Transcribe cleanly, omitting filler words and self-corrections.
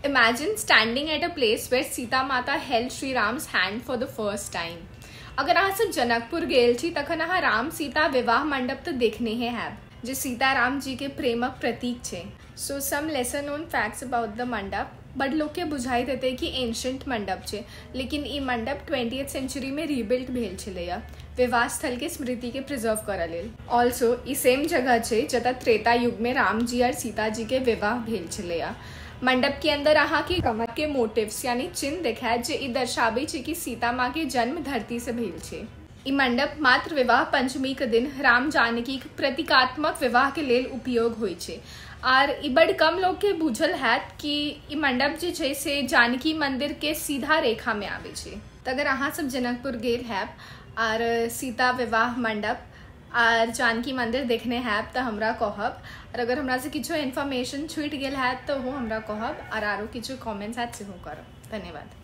Imagine standing at a place where Sita Mata held Shri Ram's hand for the first time. अगर अहाँ सब जनकपुर गेल छी तखन अहाँ राम सीता विवाह मंडप तऽ देखने हे हैब, जे सीता राम जी के प्रेमक प्रतीक छै। So some lesser known facts about the mandap. बड लोग के बुझाइत हेतै कि एंशियंट मंडप छै, लेकिन ई मंडप 20th century में रीबिल्ट भेल छलैया विवाह स्थल के स्मृति के प्रिजर्व करऽ लेल। ऑल्सो ई सेम जगह छै जतऽ त्रेता युग में राम जी और सीता जी के विवाह भेल छलैया। मंडप के अंदर अहाँ के कमल के मोटिव्स यानी चिन्ह देखायत, जे ई दर्शाबै छै कि सीता माँ के जन्म धरती से भेल छै। ई मंडप मात्र विवाह पंचमी के दिन राम जानकी के प्रतीकात्मक विवाह के लेल उपयोग होइ छै। आर ई बड कम लोग के बुझल हैत कि ई मंडप जे छै से जानकी मंदिर के सीधा रेखा में आबै छै। तऽ अगर अहाँ सब जनकपुर गेल हैब आर सीता विवाह मंडप आर जानकी मंदिर देखने हैब तऽ हमरा कहब, और अगर हमरा से किछो इन्फॉर्मेशन छूटि गेल हैत तऽ ओहो हमरा कहब, और आरो किछो कमेंट्स हैत सेहो करब। धन्यवाद।